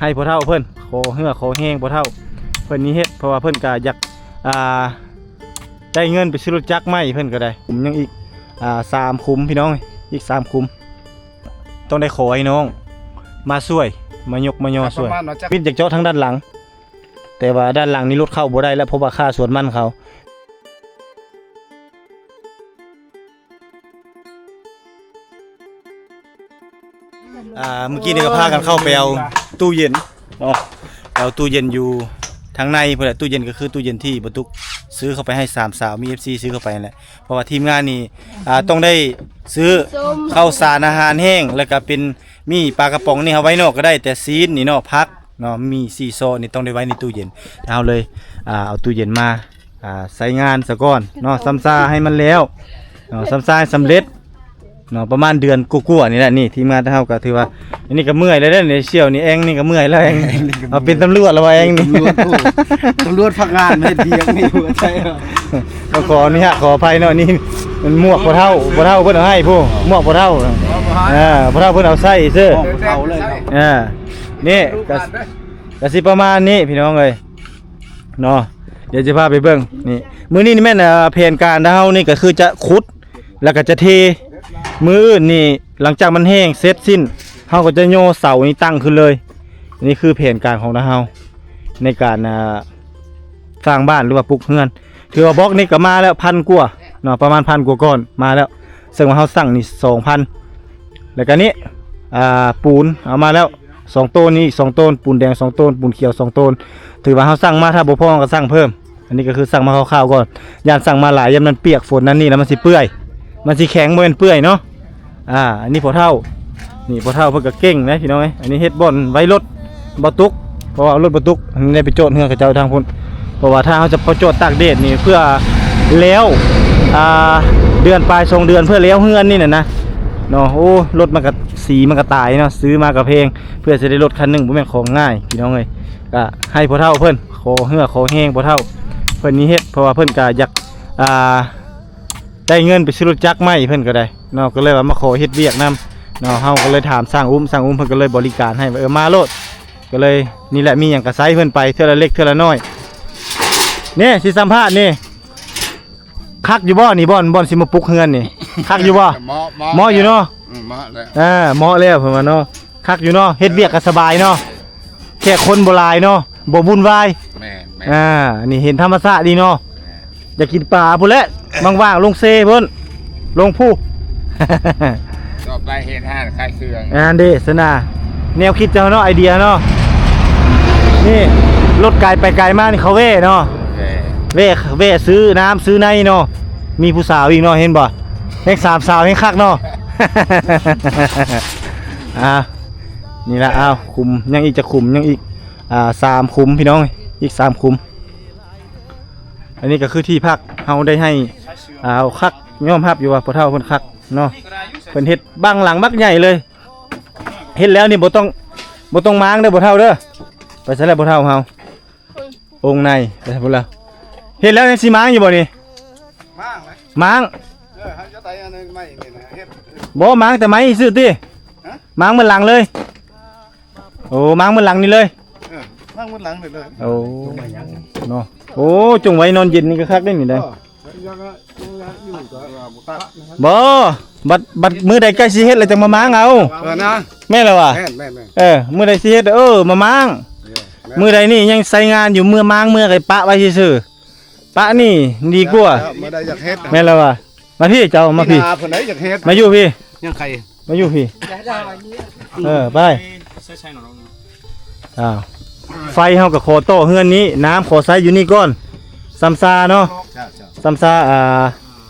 ໃຫ້ພໍ່ເຖົ້າເພິ່ນ ຂໍເຫື່ອຂໍແຮງພໍ່ເຖົ້າເພິ່ນນີ້ເຮັດ ເພາະວ່າເພິ່ນກະຢາກ ອ່າ ໄດ້ເງິນໄປຊື້ລົດຈັກໃໝ່ເພິ່ນກະໄດ້. ຂຸມຍັງອີກ ອ່າ ສາມຂຸມພີ່ນ້ອງ ອີກສາມຂຸມ ຕ້ອງໄດ້ຂໍໃຫ້ນ້ອງມາຊ່ວຍ ມາຍົກມາຍໍຊ່ວຍ. ປະມານວ່າຈັກ ມິດຢາກເຈາະທາງດ້ານຫຼັງ ແຕ່ວ່າດ້ານຫຼັງນີ້ລົດເຂົ້າບໍ່ໄດ້ແລ້ວ ເພາະວ່າຄາສວນມັນເຂົາ. ອ່າ ມື້ກີ້ນີ້ກໍພາກັນເຂົ້າໄປເອົາຕູ້ເຢັນເນາະ ເອົາຕູ້ເຢັນຢູ່ທາງໃນພຸ້ນແຫຼະ. ຕູ້ເຢັນກໍຄືຕູ້ເຢັນທີ່ບໍ່ຕຸກຊື້ເຂົ້າໄປໃຫ້ສາມສາວ ມີເອັຟຊີຊື້ເຂົ້າໄປນັ້ນແຫຼະ ເພາະວ່າທີມງານນີ້ ອ່າ ຕ້ອງໄດ້ຊື້ເຂົ້າສານອາຫານແຫ້ງ ແລ້ວກໍເປັນ ມີປາກະປ໋ອງນີ້ເຮົາໄວ້ນອກກໍໄດ້ ແຕ່ຊີ້ນນີ້ເນາະ ຜັກເນາະ ມີສີ່ຊໍນີ້ຕ້ອງໄດ້ໄວ້ໃນຕູ້ເຢັນ. ເຮົາເລີຍ ອ່າ ເອົາຕູ້ເຢັນມາ ອ່າ ໃຊ້ງານສາກ່ອນເນາະ ຊຳຊາໃຫ້ມັນແລ້ວເນາະ ຊຳຊາໃຫ້ສຳເລັດເນາະ ປະມານເດືອນກວ່າໆນີ້ແຫຼະ. ນີ້ທີມງານເຮົາກໍຖືວ່າ ອັນນີ້ກໍເມື່ອຍແລ້ວເດ້ ໃນສ່ຽວນີ້ແອງນີ້ກໍເມື່ອຍແລ້ວ ແອງ ເອົາເປັນຕຳຫຼວດແລ້ວວ່າແອງນີ້ ຕຳຫຼວດ ໂອ້ ຕຳຫຼວດພັກງານມາເຮັດວຽກນີ້ ບໍ່ໃຊ່ ຕ້ອງຂໍອະນຸຍາດຂໍອະໄພເນາະ. ນີ້ມັນໝວກພໍ່ເຖົ້າ ພໍ່ເຖົ້າເພິ່ນເອົາໃຫ້ພຸ້ນ ໝວກພໍ່ເຖົ້າ ເອີ ພໍ່ເຖົ້າເພິ່ນເອົາໃສ່ຊື່ ໝວກພໍ່ເຖົ້າເລີຍ ເອີ ນີ້ກະ ກະຊິປະມານນີ້ພີ່ນ້ອງເອີຍເນາະ. ດຽວຈະພາໄປເບິ່ງ ນີ້ ມື້ນີ້ນີ້ແມ່ນ ອ່າ ແຜນການເຮົານີ້ກະຄືຈະຂຸດ ແລ້ວກະຈະເທ ມື້ອື່ນນີ້ ຫຼັງຈາກມັນແຫ້ງເສັດສິ້ນ ເຮົາກໍຈະຍໍເສົານີ້ຕັ້ງຂຶ້ນເລີຍ. ນີ້ຄືແຜນການຂອງເຮົາໃນການ ອ່າ ສ້າງບ້ານ ຫຼືວ່າປຸກເຮືອນ. ຖືວ່າບລັອກນີ້ກໍມາແລ້ວ ພັນກວ່າເນາະ ປະມານພັນກວ່າກ້ອນມາແລ້ວ ເຊິ່ງວ່າເຮົາສັ່ງນີ້ສອງພັນ. ແລ້ວກະນີ້ ອ່າ ປູນເອົາມາແລ້ວສອງໂຕນ ນີ້ອີກສອງໂຕນ ປູນແດງສອງໂຕນ ປູນຂຽວສອງໂຕນ. ຖືວ່າເຮົາສັ່ງມາ ຖ້າບໍ່ພໍເຮົາກໍສັ່ງເພີ່ມ. ອັນນີ້ກໍຄືສັ່ງມາຄ່າວໆກ່ອນ ຢ້ານສັ່ງມາຫຼາຍ ຢ້ານມັນປຽກຝົນນັ້ນນີ້ ແລ້ວມັນຊິເປື່ອຍ ມັນຊິແຂງ ບໍ່ແມ່ນເປື່ອຍເນາະ. ອ່າ ອັນນີ້ພໍ່ເຖົ້າ ນີ້ພໍ່ເຖົ້າເພິ່ນກໍເກັ່ງເດ້ພີ່ນ້ອງເອີຍ. ອັນນີ້ເຮັດບ່ອນໄວ້ລົດ ບໍ່ຕຸກ ເພາະວ່າເອົາລົດບໍ່ຕຸກ ອັນນີ້ໄດ້ໄປຈອດເຮືອນເຂົາເຈົ້າທາງພຸ້ນ ເພາະວ່າຖ້າເຮົາຈະໄປຈອດຕາກແດດນີ້ ເພື່ອແລ້ວ ອ່າ ເດືອນປາຍສອງເດືອນ ເພື່ອແລ້ວເຮືອນນີ້ນະນະເນາະ. ໂອ້ ລົດມັນກໍ ສີມັນກໍຕາຍເນາະ ຊື້ມາກໍແພງ ເພື່ອຊິໄດ້ລົດຄັນໜຶ່ງ ບໍ່ແມ່ນຂອງງ່າຍພີ່ນ້ອງເອີຍ. ກໍໃຫ້ພໍ່ເຖົ້າເພິ່ນ ຂໍເຫື່ອຂໍແຮງພໍ່ເຖົ້າເພິ່ນນີ້ເຮັດ ເພາະວ່າເພິ່ນກໍຢາກ ອ່າ ໄດ້ເງິນໄປຊື້ລົດຈັກໃໝ່ເພິ່ນກໍໄດ້ເນາະ ກໍເລີຍວ່າມາຂໍເຮັດວຽກນຳເນາະ. ເຮົາກໍເລີຍຖາມຊ່າງອຸ້ມ ຊ່າງອຸ້ມເພິ່ນກໍເລີຍບໍລິການໃຫ້ວ່າ ເອີ ມາໂລດ ກໍເລີຍນີ້ແຫຼະ ມີຫຍັງກໍໃຊ້ເພິ່ນໄປເທື່ອລະເລັກເທື່ອລະນ້ອຍ. ນີ້ ຊິສຳພາດນີ້ ຄັກຢູ່ບໍ່ນີ້ ບ່ອນ ບ່ອນຊິມາປຸກເຮືອນນີ້ ຄັກຢູ່ບໍ່? ເໝາະ ເໝາະ ເໝາະຢູ່ເນາະ ອືມ ເໝາະແລ້ວ ເອີ ເໝາະແລ້ວເພິ່ນວ່າເນາະ. ຄັກຢູ່ເນາະ ເຮັດວຽກກໍສະບາຍເນາະ ແຂກຄົນບໍ່ຫຼາຍເນາະ ບໍ່ວຸ່ນວາຍ. ແມ່ນໆ ອ່າ ນີ້ເຫັນທຳມະຊາດດີເນາະ ແມ່ນ ຢາກກິນປາພຸ້ນແຫຼະ ວ່າງໆລົງເຊພຸ້ນ ລົງພູ ຕໍ່ໄປເຮັດຮ້ານຂາຍເຄື່ອງ ອັນເດ ສະນາ ແນວຄິດເຈົ້າເນາະ ໄອເດຍເນາະ. ນີ້ລົດໄກໄປໄກມານີ້ ເຂົາແວ່ເນາະ ແວ່ ແວ່ ແວ່ຊື້ນ້ຳຊື້ໃນເນາະ. ມີຜູ້ສາວອີກເນາະ ເຫັນບໍ່ ແຮງສາມສາວແຮງຄັກເນາະ. ອ່າ ນີ້ລະ ອ້າວ ຂຸມ ຍັງອີກຈັກຂຸມ ຍັງອີກ ອ່າ ສາມຂຸມພີ່ນ້ອງ ອີກສາມຂຸມ. ອັນນີ້ກໍຄືທີ່ພັກ ເຮົາໄດ້ໃຫ້ ອ່າ ຄັກ ຍອມຮັບຢູ່ວ່າພໍ່ເຖົ້າເພິ່ນຄັກເນາະ ເພິ່ນເຮັດບັ້ງຫຼັງບັກໃຫຍ່ເລີຍ. ເຮັດແລ້ວນີ້ບໍ່ຕ້ອງ ບໍ່ຕ້ອງມ້າງເດີພໍ່ເຖົ້າເດີ. ໄປໃສແລ້ວພໍ່ເຖົ້າເຮົາ? ອົງໃນ ໄປພຸ້ນລະ. ເຮັດແລ້ວຍັງຊິມ້າງຢູ່ບໍ່ນີ້? ມ້າງ ມ້າງ ເອີ ເຮົາຈະໄດ້ອັນນັ້ນໃໝ່ນີ້ນະ ເຮັດ ບໍ່ ມ້າງແຕ່ໄມ້ຊື່ຕິ? ຮະ? ມ້າງໝົດຫຼັງເລີຍ. ໂອ້ ມ້າງໝົດຫຼັງນີ້ເລີຍ. ເອີ ມ້າງໝົດຫຼັງນີ້ເລີຍ. ໂອ້ ເນາະ ໂອ້ ຈົ່ງໄວ້ນອນເຢັນນີ້ກໍຄັກເດ້ນີ້ໄດ໋. ເອີ ບໍ່ ບັດ ບັດມື້ໃດໃກ້ຊິເຮັດແລ້ວຈັ່ງມາມ້າງເອົາ. ເອີນະ ແມ່ນລະວະ. ແມ່ນໆໆ ເອີ ມື້ໃດຊິເຮັດ ເອີ ມາມ້າງ. ເອີ ມື້ໃດນີ້ຍັງໃຊ້ງານຢູ່ ເມື່ອມ້າງເມື່ອກໍປະໄວ້ຊື່ໆ ປະນີ້ດີກວ່າ. ເອີ ມື້ໃດຢາກເຮັດ ແມ່ນລະວະ. ມາພີ້ເຈົ້າ ມາພີ້ ມາຢູ່ພີ້ ຍັງໄກ ມາຢູ່ພີ້. ເອີ ໄປ ອ້າວ ໄຟເຮົາກໍຂໍຕໍ່ເຮືອນນີ້ ນ້ຳຂໍໃຊ້ຢູ່ນີ້ກ່ອນ ຊຳຊາເນາະ. ເຈົ້າໆ ຊຳຊາ ອ່າ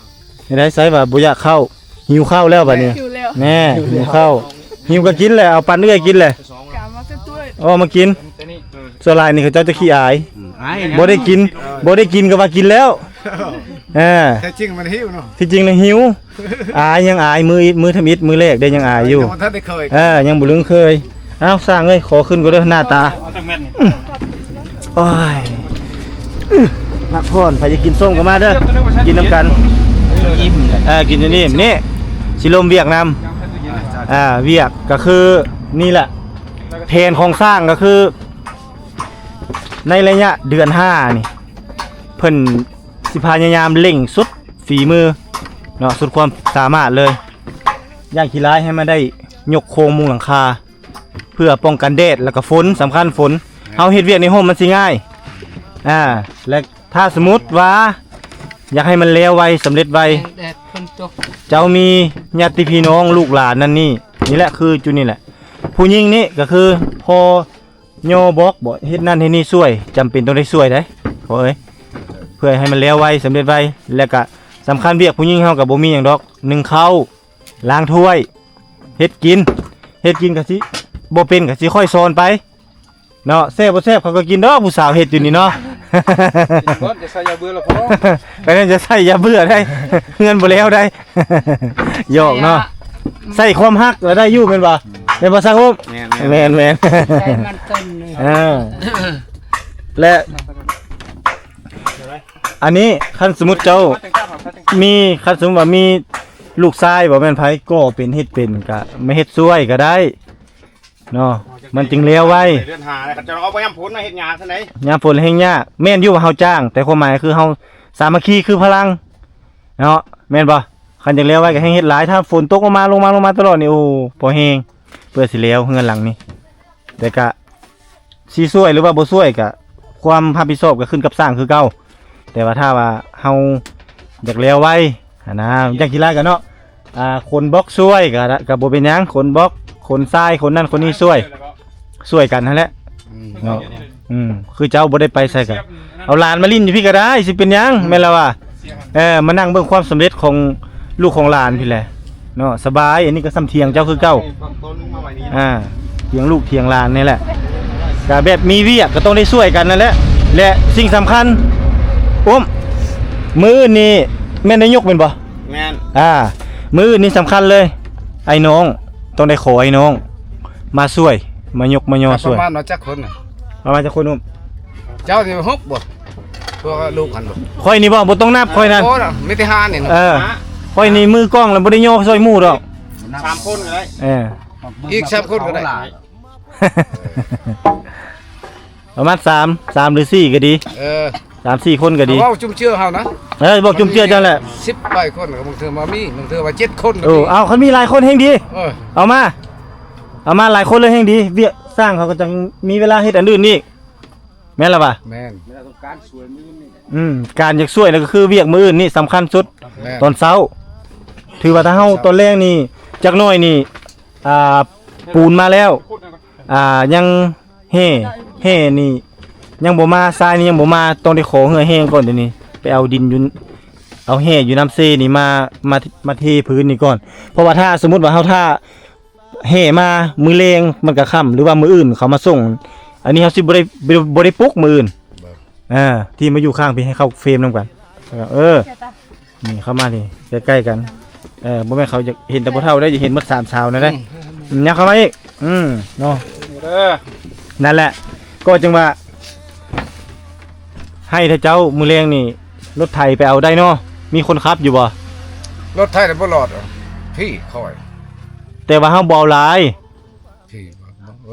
ເຮັດໃດໃຊ້ວ່າບໍ່ຢາກເຂົ້າ ຫິວເຂົ້າແລ້ວບັດນີ້. ຫິວແລ້ວ ແນ່ ຫິວເຂົ້າ ຫິວກໍກິນແຫຼະ ເອົາປັນເອື້ອຍກິນແຫຼະ. ກະມາແຕ່ເອື້ອຍ ເອົາມາກິນ. ສ່ວນຫຼາຍນີ້ເຂົາເຈົ້າຈະຂີ້ອາຍ ອືມ ອາຍນະ ບໍ່ໄດ້ກິນ ບໍ່ໄດ້ກິນກໍວ່າກິນແລ້ວ. ເອີ ແທ້ຈິງມັນຫິວເນາະ ທີ່ຈິງລະຫິວ. ອາຍ ຍັງອາຍ ມື້ ມື້ທຳອິດ ມື້ແລກເດ້ ຍັງອາຍຢູ່ ຍັງບໍ່ທັນໄດ້ເຄີຍ. ເອີ ຍັງບໍ່ລຶ້ງເຄີຍ. ເອົ້າ ຊ່າງເອີຍ ຂໍຂຶ້ນກ່ອນເດີ ໜ້າຕາ. ໂອ້ຍ ພັກຜ່ອນ ໃຜຢາກກິນສົ້ມກໍມາເດີ ກິນນຳກັນ. ເອີ ກິນຈົນອີ່ມ. ນີ້ ຊິລົມວຽກນຳ ອ່າ ວຽກກໍຄືນີ້ແຫຼະ. ແຜນຂອງຊ່າງກໍຄື ໃນໄລຍະເດືອນຫ້ານີ້ ເພິ່ນຊິພະຍາຍາມເລັ່ງສຸດຝີມືເນາະ ສຸດຄວາມສາມາດເລີຍ. ຢ່າງຂີ້ຮ້າຍໃຫ້ມັນໄດ້ຍົກໂຄງມຸງຫຼັງຄາ ເພື່ອປ້ອງກັນແດດ ແລ້ວກໍຝົນ ສຳຄັນຝົນ. ເຮົາເຮັດວຽກໃນຮົ່ມມັນຊິງ່າຍ. ອ່າ ແລະ ຖ້າສົມມຸດວ່າຢາກໃຫ້ມັນແລ້ວໄວ ສຳເລັດໄວ ແດດຝົນຕົກ ເຈົ້າມີຍາດຕິພີ່ນ້ອງລູກຫຼານນັ້ນນີ້ ນີ້ແຫຼະ ຄືຈຸດນີ້ແຫຼະ. ຜູ້ຍິງນີ້ກໍຄືພໍຍໍບອກບໍ ເຮັດນັ້ນເຮັດນີ້ຊ່ວຍ ຈຳເປັນຕ້ອງໄດ້ຊ່ວຍໄດ໋ພໍ່ເອີຍ ເພື່ອໃຫ້ມັນແລ້ວໄວ ສຳເລັດໄວ. ແລ້ວກະສຳຄັນວຽກຜູ້ຍິງເຮົາກໍບໍ່ມີຫຍັງດອກ ໜຶ້ງເຂົ້າ ລ້າງຖ້ວຍ ເຮັດກິນ ເຮັດກິນກໍຊິບໍ່ເປັນ ກໍຊິຂ້ອຍສອນໄປ ເນາະ. ແຊບບໍ່ແຊບເຂົາກໍກິນດອກ ຜູ້ສາວເຮັດຢູ່ນີ້ເນາະ. ເບິດ ຈະໃສ່ຢາເບື່ອລະພໍ ໄປນັ້ນຈະໃສ່ຢາເບື່ອໄດ້ ເຮືອນບໍ່ແລ້ວໄດ້ ຫຍອກເນາະ. ໃສ່ຄວາມຮັກລະໄດ້ຢູ່ແມ່ນບໍ່ ແມ່ນບໍ່ຊ່າງອຸ້ມ? ແມ່ນໆ ແມ່ນໆ ໃສ່ມັນຕົ້ນນີ້ ເອີ ແລະ ອັນນີ້ຄັນສົມມຸດເຈົ້າມີ ຄັນສົມມຸດວ່າມີລູກຊາຍບໍ່ແມ່ນໃຜກໍເປັນເຮັດເປັນ ກະມາເຮັດຊ່ວຍກໍໄດ້ ເນາະ ມັນຈຶ່ງແລ້ວໄວ. ເດືອນຫ້າແລ້ວ ເຂົາເຈົ້າເອົາໄປຍາມຝົນມາເຮັດຫຍ້າຊັ້ນໃດ ຍາມຝົນແຮ່ງຍາກ. ແມ່ນຢູ່ວ່າເຮົາຈ້າງ ແຕ່ຄວາມໝາຍຄືເຮົາສາມັກຄີຄືພະລັງເນາະ ແມ່ນບໍ່? ຄັນຢາກແລ້ວໄວກໍແຮ່ງເຮັດຫຼາຍ. ຖ້າຝົນຕົກລົງມາ ລົງມາ ລົງມາຕະຫຼອດນີ້ ໂອ້ ພໍແຮງ ເພື່ອຊິແລ້ວເຮືອນຫຼັງນີ້. ແຕ່ກະຊິຊ່ວຍ ຫຼືວ່າບໍ່ຊ່ວຍ ກະຄວາມຮັບຜິດຊອບກໍຂຶ້ນກັບຊ່າງຄືເກົ່າ. ແຕ່ວ່າຖ້າວ່າເຮົາຢາກແລ້ວໄວຫັ້ນນະ ຢ່າງຂີ້ຮ້າຍກັນເນາະ ອ່າ ຄົນບອກຊ່ວຍກໍ ກໍບໍ່ເປັນຫຍັງ ຄົນບອກ ຄົນຊາຍ ຄົນນັ້ນຄົນນີ້ຊ່ວຍ ຊ່ວຍກັນຫັ້ນແຫຼະ ອືມ ເນາະ. ອືມ ຄືເຈົ້າບໍ່ໄດ້ໄປໃສກໍເອົາຫຼານມາຫຼິ້ນຢູ່ພີ້ກໍໄດ້ ຊິເປັນຫຍັງ ອືມ ແມ່ນລະວ່າ ເອີ ມານັ່ງເບິ່ງຄວາມສຳເລັດຂອງລູກຂອງຫຼານພີ້ແຫຼະ ເນາະ ສະບາຍ. ອັນນີ້ກໍສ່ຳຖຽງເຈົ້າຄືເກົ່າ ອ່າ ຖຽງລູກຖຽງຫຼານນີ້ແຫຼະ ກະແບບມີວຽກກໍຕ້ອງໄດ້ຊ່ວຍກັນນັ້ນແຫຼະ. ແລະ ສິ່ງສຳຄັນ ອຸ້ມ ມື້ອື່ນນີ້ແມ່ນໄດ້ຍົກແມ່ນບໍ່? ແມ່ນ ອ່າ ມື້ອື່ນນີ້ສຳຄັນເລີຍ ອ້າຍນ້ອງ ຕ້ອງໄດ້ຂໍອ້າຍນ້ອງມາຊ່ວຍ ມາຍົກມາຍໍຊ່ວຍ. ປະມານວ່າຈັກຄົນນະ? ປະມານຈັກຄົນ ອຸ້ມ? ເຈົ້ານີ້ຫົກບໍ່? ພວກລູກຫັ້ນບໍ່? ຂ້ອຍນີ້ບໍ່ ບໍ່ຕ້ອງນັບຂ້ອຍນັ້ນ ໂອ້ ມີແຕ່ຫ້ານີ້ນະ ເອີ ຂ້ອຍນີ້ມືກ້ອງແລ້ວບໍ່ໄດ້ຍໍຊ່ອຍໝູ່ດອກ ສາມຄົນກໍໄດ້ ເອີ ອີກສາມຄົນກໍໄດ້ ປະມານສາມ ສາມຫຼືສີ່ກໍດີ ເອີ ສາມສີ່ຄົນກໍດີ ເວົ້າຈຸ້ມເຈືອເຮົານະ ເອີ ບອກຈຸ້ມເຈືອຈັ່ງແຫຼະ ສິບປາຍຄົນ ບາງເທື່ອວ່າມີ ບາງເທື່ອວ່າເຈັດຄົນກໍ ໂອ້ ມີ ເອົາ ຄັນມີຫຼາຍຄົນແຮ່ງດີ ເອີ ເອົາມາ ເອົາມາຫຼາຍຄົນເລີຍແຮ່ງດີ ວຽກຊ່າງເຂົາກໍຈັ່ງມີເວລາເຮັດອັນອື່ນອີກ ແມ່ນລະວະ? ແມ່ນ ອືມ ການຢາກຊ່ວຍນະ ກໍຄືວຽກມື້ອື່ນນີ້ສຳຄັນສຸດ ແມ່ນ ຕອນເຊົ້າ ຖືວ່າຖ້າເຮົາຕອນແລງນີ້ ຈັກໜ້ອຍນີ້ ອ່າ ປູນມາແລ້ວ ອ່າ ຍັງແຮ່ ແຮ່ນີ້ຍັງບໍ່ມາ ຊາຍນີ້ຍັງບໍ່ມາ ຕ້ອງໄດ້ຂໍເຮືອແຮງກ່ອນ ດຽວນີ້ໄປເອົາດິນຢູ່ ເອົາແຮ່ຢູ່ນ້ຳເຊນີ້ມາ ມາ ມາເທພື້ນນີ້ກ່ອນ ເພາະວ່າຖ້າສົມມຸດວ່າເຮົາຖ້າ ແຫ່ມາມື້ແລງມັນກະຄ່ຳ ຫຼືວ່າມື້ອື່ນເຂົາມາສົ່ງ ອັນນີ້ເຮົາຊິບໍ່ໄດ້ ບໍ່ ບໍ່ໄດ້ປຸກມື້ອື່ນ ບໍ່ ອ່າ ທີ່ມາຢູ່ຂ້າງພີ້ ໃຫ້ເຂົ້າເຟຣມນຳກັນ ເອີ ນີ້ເຂົ້າມານີ້ໃກ້ໆກັນ ເອີ ບໍ່ແມ່ນເຂົາຢາກເຫັນແຕ່ພໍ່ເຖົ້າໄດ໋ ຢາກເຫັນໝົດສາມຊາວນັ້ນໄດ໋ ອືມ ຍັບເຂົ້າມາອີກ ອືມ ເນາະ ເອີ ນັ້ນແຫຼະ ກໍຈຶ່ງວ່າ ໃຫ້ເຈົ້າ ມື້ແລງນີ້ລົດໄຖໄປເອົາໄດ້ເນາະ ມີຄົນຂັບຢູ່ບໍ່? ລົດໄຖນະບໍ່ລອດ ພີ່ຂ້ອຍ ແຕ່ວ່າເຮົາບໍ່ເອົາຫຼາຍ ພີ່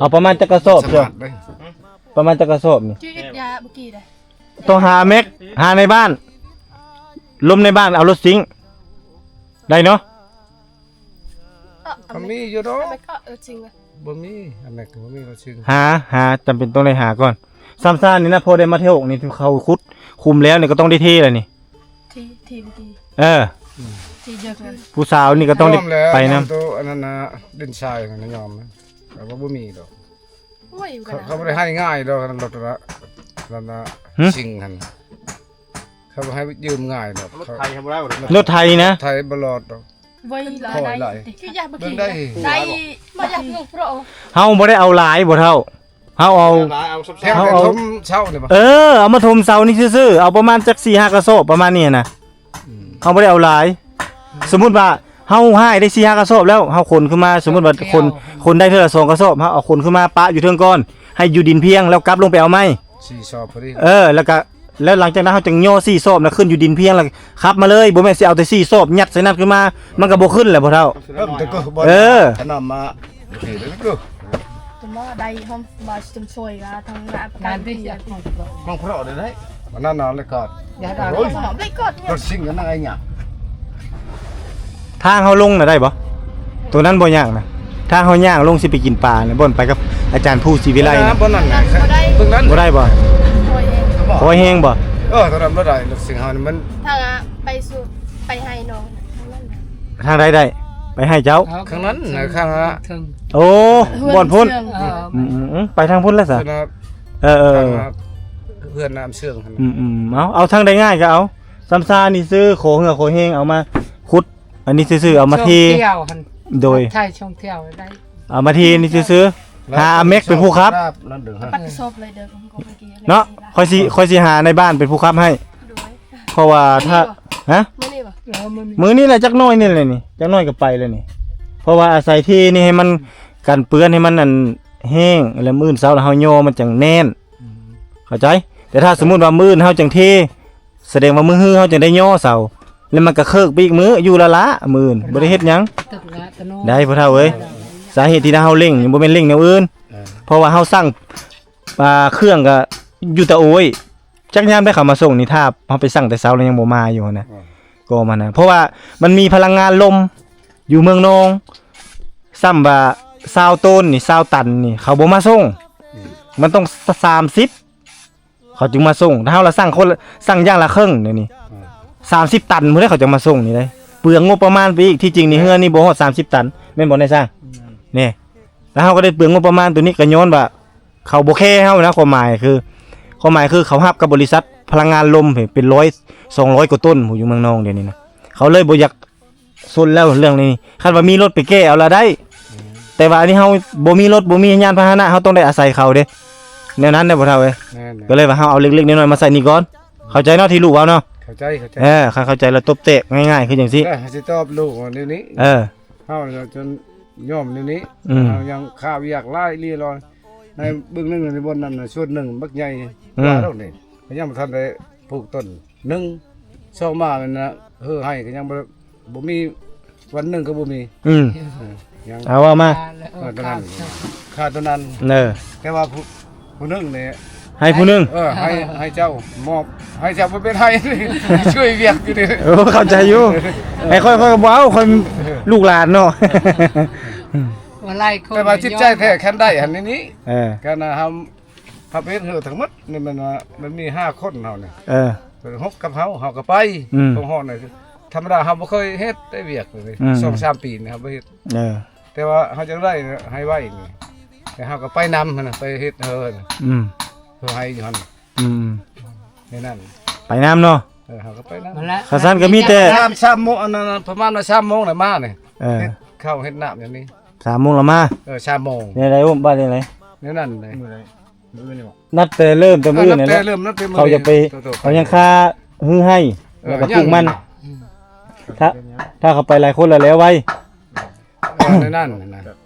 ເອົາປະມານຈັກກະສອບ ປະມານຈັກກະສອບນີ້ ຈີດຢາບໍ່ກີໄດ້ ຕ້ອງຫາແມັກ ຫາໃນບ້ານ ລົມໃນບ້ານ ເອົາລົດຊິງ ໄດ້ເນາະ? ເອີ ກໍມີຢູ່ດອກ ແມັກກໍ ເອີ ຈິງ ບໍ່ມີ ແມັກກໍບໍ່ມີ ກໍຊິງ ຫາ ຫາ ຈຳເປັນຕ້ອງໄດ້ຫາກ່ອນ ຊາມຊານນີ້ນະ ພໍໄດ້ມາເທອອກນີ້ ເຂົາຂຸດຂຸມແລ້ວນີ້ ກໍຕ້ອງໄດ້ເທແລ້ວນີ້ ທີ່ ທີ່ເມື່ອກີ້ ເອີ ທີ່ເດີກນັ້ນ ຜູ້ສາວນີ້ກໍຕ້ອງໄດ້ໄປນຳ ໂຕອັນນັ້ນນະ ດິນຊາຍນັ້ນຍອມນະ ແຕ່ວ່າບໍ່ມີດອກ ໂອ້ຍ ເຂົາ ເຂົາບໍ່ໄດ້ໃຫ້ງ່າຍດອກ ລົດລະ ນັ້ນນະ ຫຶ? ຊິງຫັ້ນ ເຂົາບໍ່ໃຫ້ຢືມງ່າຍດອກ ລົດໄຖບໍ່ໄດ້ ລົດໄຖນະ ໄຖບໍ່ລອດດອກ ໄວຫຼາຍ ຄືຢາກບໍ່ ເບິ່ງໄດ້ ໄດ້ ບໍ່ຢາກງຸກເພາະ ເຮົາບໍ່ໄດ້ເອົາຫຼາຍບໍ່ເຖົ້າ ເຮົາເອົາ ເຮົາເອົາ ເອີ ເອົາມາຖົມເສົານີ້ຊື່ໆ ເອົາປະມານຈັກສີ່ຫ້າກະສອບປະມານນີ້ນະ ອືມ ເຮົາບໍ່ໄດ້ເອົາຫຼາຍ ສົມມຸດວ່າເຮົາຮ້າຍໄດ້ສີ່ຫ້າກະສອບແລ້ວ ເຮົາຂົນຂຶ້ນມາ ສົມມຸດວ່າຂົນ ຂົນໄດ້ເທື່ອລະສອງກະສອບ ເຮົາເອົາຂົນຂຶ້ນມາປະຢູ່ເທິງກ່ອນ ໃຫ້ຢູ່ດິນພຽງ ແລ້ວກັບລົງໄປເອົາໃໝ່ ສີ່ສອບພໍດີ ເອີ ແລ້ວກະ ແລ້ວຫຼັງຈາກນັ້ນເຮົາຈຶ່ງຍໍສີ່ສອບນະຂຶ້ນຢູ່ດິນພຽງ ແລ້ວຂັບມາເລີຍ ບໍ່ແມ່ນຊິເອົາແຕ່ສີ່ສອບຍັດໃສ່ນັ້ນຂຶ້ນມາ ມັນກໍບໍ່ຂຶ້ນແຫຼະພໍ່ເຖົ້າ ເອີ ຂະໜາດມາ ໂອເຄເດີ ໂຕ ບໍ່ໄດ້ຫອມ ບໍ່ຊຸມຊ່ວຍວ່າທາງຮ້ານປະກັນ ງານທີ່ຈະຂອງ ຂອງເພາະໄດ້ໄດ້ ອັນນັ້ນນະ ເລກອດ ຢ່າ ໂອ້ຍ ເລກອດ ລົດຊິງກັນນະໄອ້ຫຍັງ ທາງເຮົາລົງນະໄດ້ບໍ່? ໂຕນັ້ນບໍ່ຍາກນະ ທາງເຮົາຍ່າງລົງຊິໄປກິນປານະ ບ່ອນໄປກັບອາຈານພູສີວິໄລນະ ບໍ່ນັ້ນນະ ບໍ່ໄດ້ ເບິ່ງນັ້ນ ບໍ່ໄດ້ບໍ່? ໂອ້ຍ ໂອ້ຍ ແຮງບໍ່? ເອີ ໂຕນັ້ນບໍ່ໄດ້ ລົດຊິງເຮົານີ້ມັນ ທາງ ໄປສູ່ ໄປໄຮ່ນ້ອງ ທາງນັ້ນນະ ທາງໃດໄດ້? ໄປໄຮ່ເຈົ້າ ເອົາ ຂ້າງນັ້ນນະ ຂ້າງ ເທິງ ໂອ້ ບ່ອນພຸ້ນ ເອີ ອືມໆ ໄປທາງພຸ້ນແລ້ວຊະ ເອີໆ ເພື່ອນນ້ຳເຊື່ອງຫັ້ນ ອືມໆ ເອົາ ເອົາທາງໃດງ່າຍກໍເອົາ ຊຳຊານີ້ຊື້ ຂໍເຫື່ອຂໍແຮງ ເອົາມາຂຸດ ອັນນີ້ຊື່ໆ ເອົາມາເທ ໂດຍ ໃຊ້ຊ່ອງທ່ຽວໄດ້ ເອົາມາເທນີ້ຊື່ໆ ຫາອາເມັກເປັນຜູ້ຂັບ ເນາະ ຂ້ອຍຊິ ຂ້ອຍຊິຫານາຍບ້ານເປັນຜູ້ຂັບໃຫ້ ໂດຍ ເພາະວ່າຖ້າ ຮະ ມື້ນີ້ບໍ່? ເອີ ມື້ນີ້ ມື້ນີ້ແຫຼະ ຈັກໜ້ອຍນີ້ແຫຼະນີ້ ຈັກໜ້ອຍກໍໄປແລ້ວນີ້ ເພາະວ່າອາໄສເທນີ້ໃຫ້ມັນກັນເປື້ອນ ໃຫ້ມັນອັນແຫ້ງ ແລ້ວມື້ອື່ນເຊົ້າແລ້ວເຮົາຍໍມັນຈັ່ງແໜ້ນ ອືມ ເຂົ້າໃຈ? ແຕ່ຖ້າສົມມຸດວ່າມື້ອື່ນເຮົາຈັ່ງເທ ສະແດງວ່າມື້ຮືເຮົາຈັ່ງໄດ້ຍໍເສົາ ແລ້ວມັນກໍເຄີກໄປອີກມື້ ຢູ່ລະລະ ມື້ອື່ນບໍ່ໄດ້ເຮັດຫຍັງ ໄດ້ພໍ່ເຖົ້າເອີຍ ສາເຫດທີ່ເຮົາເລັ່ງນີ້ບໍ່ແມ່ນເລັ່ງແນວອື່ນ ເອີ ເພາະວ່າເຮົາສັ່ງ ອ່າ ເຄື່ອງກໍຢູ່ຕະໂອ້ຍ ຈັກຍາມໃດເຂົາມາສົ່ງນີ້ ຖ້າເຮົາໄປສັ່ງແຕ່ເຊົ້າແລ້ວຍັງບໍ່ມາຢູ່ຫັ້ນນະ ອືມ ກໍມານະ ເພາະວ່າມັນມີພະລັງງານລົມຢູ່ເມືອງນອງ ຊ້ຳວ່າຊາວໂຕນນີ້ ຊາວຕັນນີ້ ເຂົາບໍ່ມາສົ່ງ ອືມ ມັນຕ້ອງສາມສິບ ເຂົາຈຶ່ງມາສົ່ງ ຖ້າເຮົາລະສັ່ງຄົນລະ ສັ່ງຢ່າງລະເຄິ່ງດຽວນີ້ ອືມ ສາມສິບຕັນພຸ້ນເດ້ ເຂົາຈະມາສົ່ງນີ້ເດ້ ເປືອງງົບປະມານໄປອີກ ທີ່ຈິງນີ້ເຮືອນີ້ບໍ່ຮອດສາມສິບຕັນ ແມ່ນບໍ່ນາຍຊ່າງ? ແມ່ນ ນີ້ ແລ້ວເຮົາກໍໄດ້ເປືອງງົບປະມານໂຕນີ້ ກໍຍ້ອນວ່າເຂົາບໍ່ແຄເຮົານະ ຄວາມໝາຍຄື ຄວາມໝາຍຄືເຂົາຮັບກັບບໍລິສັດພະລັງງານລົມເປັນຮ້ອຍ ສອງຮ້ອຍກວ່າຕົ້ນ ຢູ່ເມືອງນອງດຽວນີ້ນະ ເຂົາເລີຍບໍ່ຢາກ ຊົນແລ້ວເລື່ອງນີ້ ຄັນວ່າມີລົດໄປແກ້ເອົາລະໄດ້ ອືມ ແຕ່ວ່າອັນນີ້ເຮົາບໍ່ມີລົດ ບໍ່ມີຍານພາຫະນະ ເຮົາຕ້ອງໄດ້ອາໄສເຂົາເດ້ ແນວນັ້ນເດ້ພໍ່ເຖົ້າເອີຍ ແມ່ນໆ ກໍເລີຍວ່າເຮົາເອົາເລັກໆນ້ອຍໆມາໃສ່ນີ້ກ່ອນ ເຂົ້າໃຈເນາະທີ່ລູກເວົ້າເນາະ ເຂົ້າໃຈ ເຂົ້າໃຈ ເອີ ຄັນເຂົ້າໃຈແລ້ວຕົບແຕກງ່າຍໆຄືຈັ່ງຊີ້ ເອີ ຊິຕອບລູກວ່າແນວນີ້ ເອີ ເຮົາຈົນຍອມແນວນີ້ ອືມ ເຮົາຍັງຄາວຽກຫຼາຍອີ່ຫຼີຫຼອຍ ໃນເບື້ອງໜຶ່ງໃນບ່ອນນັ້ນສ່ວນໜຶ່ງບັກໃຫຍ່ ອືມ ວ່າດອກນີ້ ກໍຍັງບໍ່ທັນໄດ້ປູກຕົ້ນ ໜຶ່ງ ສອງມາແມ່ນນະ ເຮີໄຮ່ກໍຍັງບໍ່ ບໍ່ມີ ວັນໜຶ່ງກໍບໍ່ມີ ອືມ ເອີ ຍັງ ເອົາວ່າມາ ເອີ ເອີ ຕົວນັ້ນ ຂາດຕົວນັ້ນ ເອີ ແຕ່ວ່າຜູ້ ຜູ້ໜຶ່ງນີ້ ໃຫ້ຜູ້ໜຶ່ງ ເອີ ໃຫ້ ໃຫ້ເຈົ້າ ມອບ ໃຫ້ເຈົ້າບໍ່ເປັນໃຫ້ ຊ່ວຍວຽກຢູ່ນີ້ ໂອ້ ເຂົ້າໃຈຢູ່ ໃຫ້ຂ້ອຍ ຂ້ອຍກໍບໍ່ເອົາ ຂ້ອຍ ເອີ ລູກຫຼານເນາະ ວ່າຫຼາຍຄົນ ແຕ່ວ່າຈິດໃຈແທ້ ຄັນໄດ້ຫັ້ນນີ້ ເອີ ຄັນເຮົາ ເຮົາໄປເຮັດເຮືອທັງໝົດນີ້ ແມ່ນວ່າມັນມີຫ້າຄົນເຮົານີ້ ເອີ ເປັນຫົກກັບເຮົາ ເຮົາກໍໄປ ອືມ ຂອງເຮົານີ້ ທຳມະດາເຮົາບໍ່ເຄີຍເຮັດໄດ້ວຽກນີ້ ອືມ ສອງສາມປີນີ້ເຮົາບໍ່ເຮັດ ເອີ ແຕ່ວ່າເຮົາຈະໄດ້ໃຫ້ໄວນີ້ ແຕ່ເຮົາກໍໄປນຳຫັ້ນນະ ໄປເຮັດເຮືອນະ ອືມ ເຮືອໄຮ່ຢູ່ຫັ້ນ ອືມ ໃນນັ້ນ ໄປນຳເນາະ ເອີ ເຮົາກໍໄປນຳ ນັ້ນແຫຼະ ຄັນຊັ້ນກໍມີແຕ່ ສາມ ສາມໂມງ ອັນນັ້ນນະ ປະມານວ່າສາມໂມງແລ້ວມານີ້ ເອີ ເຮັດເຂົ້າເຮັດນ້ຳຢ່າງນີ້ ສາມໂມງລະມາ ເອີ ສາມໂມງ ແນວໃດອຸ້ມ ບ້ານແນວໃດ ແນວນັ້ນເລີຍ ມື້ໃດ ມື້ອື່ນນີ້ບໍ? ນັບແຕ່ເລີ່ມ ແຕ່ມື້ນີ້ແຫຼະ ເຂົາຈະໄປ ເຂົາຍັງຄາຮືໄຮ່ ເອີ ແລ້ວກໍປູກມັນ ອືມ ຖ້າ ຖ້າເຂົາໄປຫຼາຍຄົນແລ້ວ ແລ້ວໄວ ເອີ ໃນນັ້ນນະ ແບບ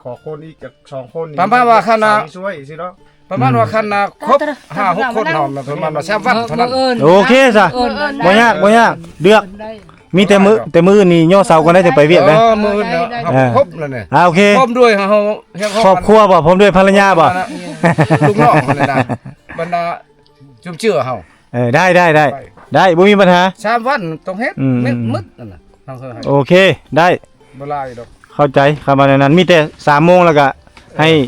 ຂໍຄົນອີກຈັກສອງຄົນນີ້ ປະມານວ່າຄັນນະ ຊ່ວຍຊິເນາະ ປະມານວ່າຄັນນະ ອືມ ຄົບຫ້າຫົກຄົນເຮົານະ ປະມານວ່າສາມວັນເທົ່ານັ້ນ ໂອເຄຊະ ມື້ອື່ນ ບໍ່ຍາກ ບໍ່ຍາກ ເລືອກ ມື້ອື່ນນະ ມີແຕ່ມື້ ແຕ່ມື້ອື່ນນີ້ຍໍເສົາກ່ອນໄດ້ ຈະໄປວຽກໄດ້ ເອີ ມື້ອື່ນນະ ໄດ້ ໄດ້ ເຮົາ ເອີ ຄົບແລ້ວນີ້ ອ່າ ໂອເຄ ພ້ອມດ້ວຍເຮົາ ຄອບຄົວບໍ່? ພ້ອມດ້ວຍພັນລະຍາບໍ່? ລູກນ້ອງຫັ້ນນະ ບັນດາຈຸມເຈືອເຮົາ ເອີ ໄດ້ ໄດ້ ໄດ້ ໄດ້ ບໍ່ມີບັນຫາ ສາມວັນຕ້ອງເຮັດ ອືມ ມື້ມືດນັ້ນນະ ເຮົາເຄີຍໃຫ້ ໂອເຄ ໄດ້ ບໍ່ຫຼາຍດອກ ເຂົ້າໃຈ ຄຳວ່າແນວນັ້ນ ມີແຕ່ສາມໂມງ ແລ້ວກະໃຫ້ ເອີ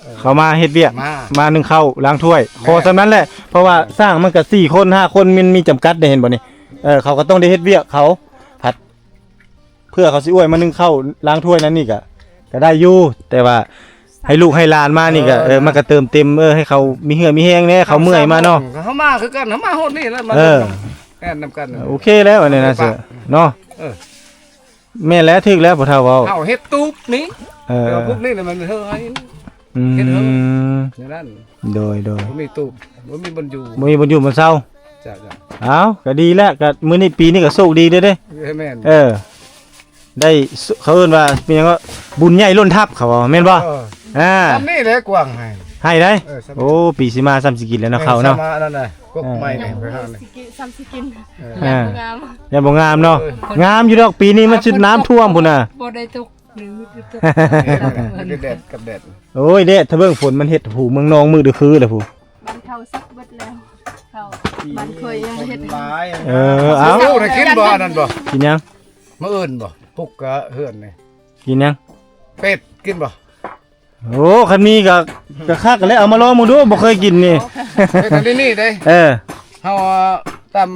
ເອີ ເຂົາມາເຮັດວຽກ ມາ ມາໜຶ້ງເຂົ້າລ້າງຖ້ວຍ ແມ່ນ ຂໍສ່ຳນັ້ນແຫຼະ ເພາະວ່າ ເອີ ຊ່າງມັນກະສີ່ຄົນຫ້າຄົນ ມັນມີຈຳກັດເດ້ ເຫັນບໍ່ນີ້ ເອີ ເຂົາກໍຕ້ອງໄດ້ເຮັດວຽກເຂົາ ພັດ ເພື່ອເຂົາຊິອວຍມາໜຶ້ງເຂົ້າລ້າງຖ້ວຍນັ້ນນີ້ກະ ກະໄດ້ຢູ່ ແຕ່ວ່າໃຫ້ລູກໃຫ້ຫຼານມານີ້ກະ ເອີ ເອີ ມັນກະເຕີມເຕັມ ເອີ ໃຫ້ເຂົາມີເຫື່ອມີແຮງແດ່ ເຂົາເມື່ອຍມາເນາະ ເຮົາມາຄືກັນ ເຮົາມາຮອດນີ້ແລ້ວ ມາ ເອີ ແມ່ນນຳກັນ ໂອເຄແລ້ວ ອັນນີ້ນະ ເອີ ເນາະ ເອີ ແມ່ນແລ້ວ ຖືກແລ້ວພໍ່ເຖົ້າເວົ້າ ເຮົາເຮັດຕູບນີ້ ເອີ ແຕ່ວ່າພວກນີ້ນະມັນເຮີໄຮ່ ອືມ ເຮັດເຮີ ແນວນັ້ນ ໂດຍ ໂດຍ ບໍ່ມີຕູບ ບໍ່ມີບ່ອນຢູ່ ບໍ່ມີບ່ອນຢູ່ບ່ອນເຊົາ ຈ້ະ ຈ້ະ ເອົ້າ ກໍດີແລ້ວ ກໍມື້ນີ້ ປີນີ້ກໍໂຊກດີເດ້ ເອີ ແມ່ນ ເອີ ໄດ້ ເຂົາເອີ້ນວ່າເປັນຫຍັງ ບຸນໃຫຍ່ລົ້ນທັບ ເຂົາວ່າ ແມ່ນບໍ່? ເອີ ອ່າ ຊ່ຳນີ້ແຫຼະກວ້າງໃຫ້ ໃຫ້ໄດ້ ເອີ ຊ່ຳນີ້ ໂອ້ ປີຊິມາຊ່ຳຊິກິນແລ້ວເນາະ ເອີ ເຂົ້າເນາະ ຊ່ຳອັນນັ້ນນະ ກົກໃໝ່ນີ້ ເອີ ໄປຫານີ້ ຊິກິນ ຊ່ຳຊິກິນ ເອີ ຢ້ານບໍ່ງາມ ຢ້ານບໍ່ງາມເນາະ ເອີ ງາມຢູ່ດອກ ປີນີ້ມັນຊິນ້ຳຖ້ວມພຸ້ນນະ ບໍ່ໄດ້ຕົກ ແດດກັບແດດ ໂອ້ຍ ແດດ ຖ້າເບິ່ງຝົນມັນເຮັດຫູເມືອງນອງມືດຄືແລ້ວພຸ້ນ ບ້ານເຂົາສັກເບິດແລ້ວ ເຂົາ ບ້ານຂ້ອຍຍັງເຮັດ ເອີ ເອົາ ເຈົ້າໄດ້ກິນບໍ່ ອັນນັ້ນບໍ່ ກິນຫຍັງ? ມື້ອື່ນບໍ່ ປຸກກະເຮືອນນີ້ ກິນຫຍັງ? ເປັດ ກິນບໍ່? ໂອ້ ຄັນມີກະ ກະຄັກແລ້ວ ເອົາມາລອງເບິ່ງດູ ບໍ່ເຄີຍກິນນີ້ ເປັດອັນນີ້ນີ້ເດ້ ເອີ ເຮົາ ຕາມ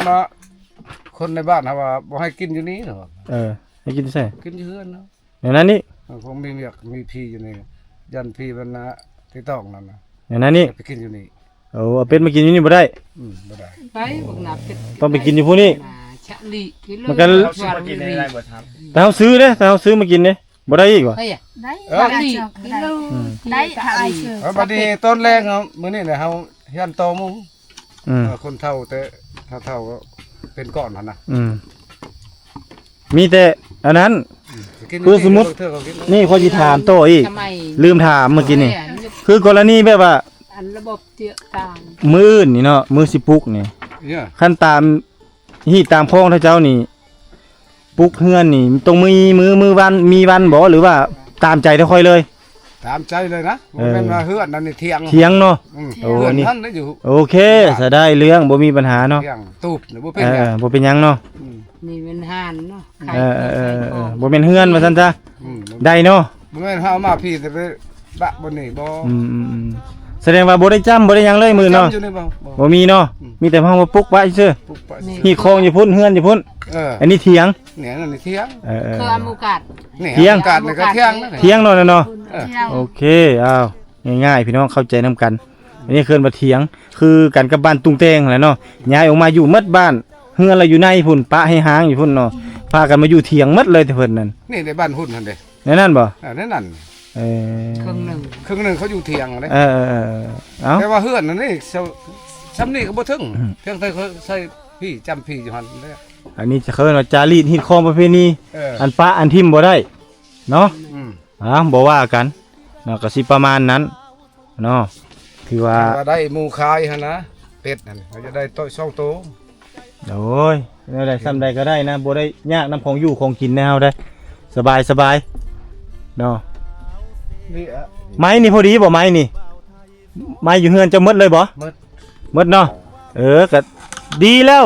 ຄົນໃນບ້ານເຮົາວ່າບໍ່ໃຫ້ກິນຢູ່ນີ້ເນາະ ເອີ ໃຫ້ກິນຢູ່ໃສ? ກິນຢູ່ເຮືອນເນາະ ແນວນັ້ນນີ້ ເອີ ຄົງມີວຽກມີຜີຢູ່ນີ້ ຢ້ານຜີມັນນະຕິດຕ້ອງນັ້ນນະ ແນວນັ້ນນີ້ ໄປກິນຢູ່ນີ້ ໂອ້ ເອົາເປັດມາກິນຢູ່ນີ້ບໍ່ໄດ້ ອືມ ບໍ່ໄດ້ ໄປບັກໜ້າເປັດ ຕ້ອງໄປກິນຢູ່ພຸ້ນອີກ ມັນກະ ແຕ່ເຮົາຊື້ເດ້ ແຕ່ເຮົາຊື້ມາກິນເດ້ ບໍ່ໄດ້ອີກຫວາ? ໄດ້ ເອີ ໄດ້ ໄດ້ ອືມ ໄດ້ ເອີ ບັດນີ້ຕອນແລງ ມື້ນີ້ນະ ເຮົາຢ້ານຕໍ່ໝູ່ ອືມ ເອີ ຄົນເຖົ້າແຕ່ເຖົ້າໆ ເປັນກ່ອນຫັ້ນນະ ອືມ ມີແຕ່ອັນນັ້ນ ອືມ ຄືສົມມຸດ ນີ້ຂ້ອຍຊິຖາມຕໍ່ອີກ ລືມຖາມເມື່ອກີ້ນີ້ ຄືກໍລະນີແບບວ່າ ອັນລະບົບເຈືອກາງ ມື້ອື່ນນີ້ເນາະ ມື້ຊິປຸກນີ້ ຄັນຕາມຮີດຕາມຄອງເຂົາເຈົ້ານີ້ ປຸກເຮືອນນີ້ຕ້ອງມີມື້ ມື້ວັນ ມີວັນບໍ່ ຫຼືວ່າຕາມໃຈຂອງຂ້ອຍເລີຍ? ຕາມໃຈເລີຍນະ ບໍ່ແມ່ນວ່າເຮືອນນັ້ນນີ້ຖຽງ ຖຽງເນາະ ອືມ ໂອ້ ເຮືອນນັ້ນຢູ່ ໂອເຄ ສະໄດ້ເລື່ອງ ບໍ່ມີບັນຫາເນາະ ຖຽງຕູບ ບໍ່ເປັນຫຍັງ ເອີ ບໍ່ເປັນຫຍັງເນາະ ອືມ ນີ້ແມ່ນຮ້ານເນາະ ຂາຍ ເອີ ເອີ ເອີ ບໍ່ແມ່ນເຮືອນວ່າຊັ້ນຊະ ອືມ ໄດ້ເນາະ ບໍ່ແມ່ນເຮົາເອົາມາພີ້ ແຕ່ໄປປະບ່ອນນີ້ບໍ່ ອືມ ອືມ ອືມ ສະແດງວ່າບໍ່ໄດ້ຈ້ຳ ບໍ່ໄດ້ຫຍັງເລີຍມື້ເນາະ ບໍ່ມີເນາະ ອືມ ມີແຕ່ເຮົາມາປຸກໄວ້ຊື່ ປຸກໄວ້ ຮີດຄອງຢູ່ພຸ້ນ ເຮືອນຢູ່ພຸ້ນ ເອີ ອັນນີ້ຖຽງ ນີ້ ອັນນີ້ຖຽງ ເອີ ເອີ ຄືອາໂມກາດ ນີ້ ຖຽງ ອາໂມກາດນີ້ກໍຖຽງ ຖຽງເນາະ ເນາະ ເອີ ໂອເຄ ອ້າວ ງ່າຍໆ ພີ່ນ້ອງເຂົ້າໃຈນຳກັນ ອັນນີ້ເອີ້ນວ່າຖຽງ ຄືກັນກັບບ້ານຕຸງແຕງຫັ້ນແຫຼະເນາະ ຍ້າຍອອກມາຢູ່ໝົດບ້ານ ເຮືອນລະຢູ່ໃນພຸ້ນ ປະໃຫ້ຮ້າງຢູ່ພຸ້ນເນາະ ພາກັນມາຢູ່ຖຽງໝົດເລີຍແຕ່ເພິ່ນນັ້ນ ນີ້ໃນບ້ານຮຸ່ນຫັ້ນເດ້ ໃນນັ້ນບໍ່? ເອີ ໃນນັ້ນ ເອີ ເຄິ່ງໜຶ່ງ ເຄິ່ງໜຶ່ງເຂົາຢູ່ຖຽງເດ້ ເອີ ເອີ ເອີ ເອົ້າ ແຕ່ວ່າເຮືອນອັນນີ້ ຊ- ຊ່ຳນີ້ກໍບໍ່ເຖິງ ອືມ ເຖິງແຕ່ເຂົາໃສ່ພີ້ ຈ້ຳພີ້ຢູ່ຫັ້ນແຫຼະ ອັນນີ້ຈະເອີ້ນວ່າຈາລີດຮີດຄອງປະເພນີ ເອີ ອັນປະອັນຖິ້ມບໍ່ໄດ້ເນາະ ອືມ ອ່າ ບໍ່ວ່າກັນເນາະ ກໍຊິປະມານນັ້ນເນາະ ຖືວ່າ ວ່າໄດ້ໝູ່ຂາຍຫັ້ນນະ ເປັດຫັ້ນ ເຮົາຈະໄດ້ໂຕສອງໂຕ ໂອ້ຍ ແນວໃດຊ່ຳໃດກໍໄດ້ນະ ບໍ່ໄດ້ຍາກນຳຂອງຢູ່ຂອງກິນແນວໃດ ສະບາຍ ສະບາຍເນາະ ນີ້ອະ ໄມ້ນີ້ພໍດີບໍ່ ໄມ້ນີ້? ໄມ້ຢູ່ເຮືອນເຈົ້າໝົດເລີຍບໍ່? ໝົດ ໝົດເນາະ ເອີ ກໍດີແລ້ວ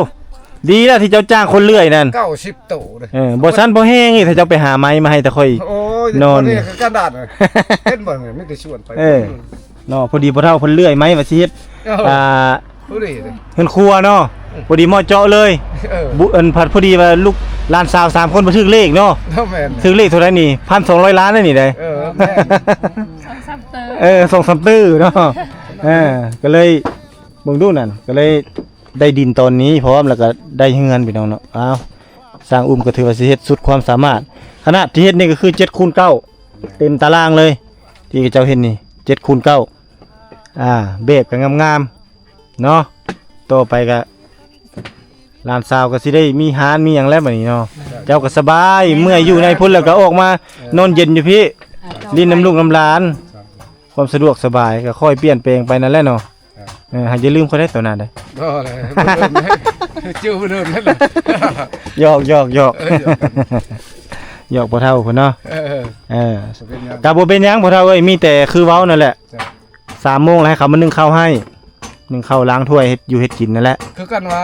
ດີແລ້ວທີ່ເຈົ້າຈ້າງຄົນເລື່ອຍນັ້ນ ເກົ້າສິບໂຕເດ້ ເອີ ບໍ່ຊັ້ນບໍ່ແຮງອີກ ຖ້າເຈົ້າໄປຫາໄມ້ມາໃຫ້ແຕ່ຂ້ອຍ ໂອ້ຍ ນອນ ພໍດີກັນດາດ ເຫັນບໍ່ ມີແຕ່ຊວນໄປ ເອີ ເນາະ ພໍດີພໍ່ເຖົ້າເພິ່ນເລື່ອຍໄມ້ວ່າຊິເຮັດ ເອີ ອ່າ ພໍດີເດ້ ເຮືອນຄົວເນາະ ອືມ ພໍດີເໝາະເຈາະເລີຍ ເອີ ບຸ ອັນ ພັດພໍດີວ່າລູກຫຼານສາວສາມຄົນບໍ່ຖືກເລກເນາະ ແມ່ນ ຖືກເລກເທົ່າໃດນີ້ ພັນສອງຮ້ອຍລ້ານນີ້ໄດ໋ ເອີ ແມ່ນ ສອງສາມຕື້ ເອີ ສອງສາມຕື້ເນາະ ເອີ ກໍເລີຍເບິ່ງດູນັ້ນ ກໍເລີຍໄດ້ດິນຕອນນີ້ພ້ອມ ແລ້ວກໍໄດ້ເຮືອນພີ່ນ້ອງເນາະ ອ້າວ ຊ່າງອຸ້ມກໍຖືວ່າຊິເຮັດສຸດຄວາມສາມາດ ຂະໜາດທີ່ເຮັດນີ້ກໍຄືເຈັດຄູນເກົ້າ ເຕັມຕາລາງເລີຍ ທີ່ເຈົ້າເຫັນນີ້ ເຈັດຄູນເກົ້າ ອ່າ ແບບກໍງາມໆ ເນາະ ຕໍ່ໄປກໍຫຼານສາວກໍຊິໄດ້ມີຮ້ານມີຫຍັງແລ້ວບັດນີ້ເນາະ ເຈົ້າກໍສະບາຍ ເມື່ອຍຢູ່ໃນພຸ້ນແລ້ວກໍອອກມານອນເຢັນຢູ່ພີ້ ຫຼິ້ນນຳລູກນຳຫຼານ ຄວາມສະດວກສະບາຍ ກໍຄ່ອຍປ່ຽນແປງໄປນັ້ນແຫຼະເນາະ ເອີ ຫາກຢ່າລືມຂ້ອຍໄດ້ໂຕໜ້າໄດ໋ ບໍ່ແຫຼະ ບໍ່ເດີນເດ້ ຈື່ບໍ່ເດີນເດ້ ຫຍອກ ຫຍອກ ຫຍອກ ເອີ ຫຍອກ ຫຍອກພໍ່ເຖົ້າເພິ່ນເນາະ ເອີ ເອີ ບໍ່ເປັນຫຍັງ ກໍບໍ່ເປັນຫຍັງພໍ່ເຖົ້າເອີຍ ມີແຕ່ຄືເວົ້ານັ້ນແຫຼະ ສາມໂມງແລ້ວໃຫ້ເຂົາມາໜຶ້ງເຂົ້າໃຫ້ ໜຶ້ງເຂົ້າລ້າງຖ້ວຍເຮັດຢູ່ເຮັດກິນນັ້ນແຫຼະ ຄືກັນວ່າ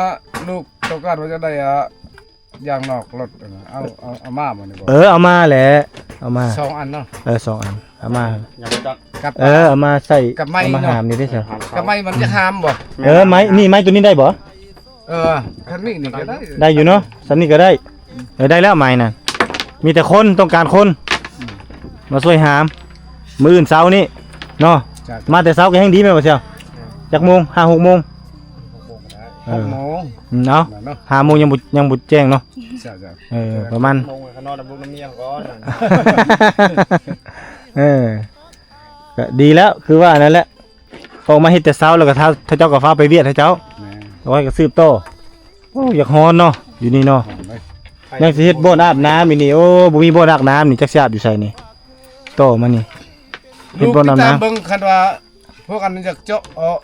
ລູກຕ້ອງການວ່າຈະໄດ້ ອ່າ ຢາງນອກລົດ ເອົາ ເອົາ ເອົາມາບໍ່ນີ້ບໍ່? ເອີ ເອົາມາແຫຼະ ເອົາມາ ສອງອັນເນາະ ເອີ ສອງອັນ ເອົາມາ ຍັງບໍ່ຈັກ ກັບ ເອີ ເອົາມາໃສ່ ກັບໄມ້ ເອົາມາຫາມນີ້ເດ້ຊະ ກັບໄມ້ມັນຈະຫາມບໍ່? ເອີ ໄມ້ນີ້ ໄມ້ໂຕນີ້ໄດ້ບໍ່? ເອີ ຄັນນີ້ນີ້ກໍໄດ້ ໄດ້ຢູ່ເນາະ ສ່ຳນີ້ກໍໄດ້ ເອີ ໄດ້ແລ້ວໄມ້ນັ້ນ ມີແຕ່ຄົນ ຕ້ອງການຄົນ ອືມ ມາຊ່ວຍຫາມ ມື້ອື່ນເຊົ້ານີ້ເນາະ ມາແຕ່ເຊົ້າກໍແຮ່ງດີແມ່ນບໍ່ຊຽວ? ຈັກໂມງ? ຫ້າຫົກໂມງ ຫົກໂມງ ເອີ ຫົກໂມງ ອືມ ເອົາ ນັ້ນເນາະ ຫ້າໂມງຍັງບໍ່ ຍັງບໍ່ແຈ້ງເນາະ ເອີ ປະມານ ຫົກໂມງກໍນອນນຳລູກນຳເມຍກ່ອນ ເອີ ກໍດີແລ້ວ ຄືວ່ານັ້ນແຫຼະ ອອກມາເຮັດແຕ່ເຊົ້າ ແລ້ວກໍຖ້າ ຖ້າເຈົ້າກໍຟ້າວໄປວຽກໃຫ້ເຈົ້າ ແມ່ນ ເອົາໄວ້ກໍສືບຕໍ່ ໂອ້ ຢາກຮ້ອນເນາະ ຢູ່ນີ້ເນາະ ຮ້ອນເລີຍ ຍັງຊິເຮັດບ່ອນອາບນ້ຳອີກນີ້ ໂອ້ ບໍ່ມີບ່ອນອາບນ້ຳນີ້ ຈັກຊິອາບຢູ່ໃສນີ້ ຕໍ່ມານີ້ ເຮັດບ່ອນອາບນ້ຳ ເບິ່ງຄັນວ່າ ພວກອັນຢາກເຈາະ ເອາະ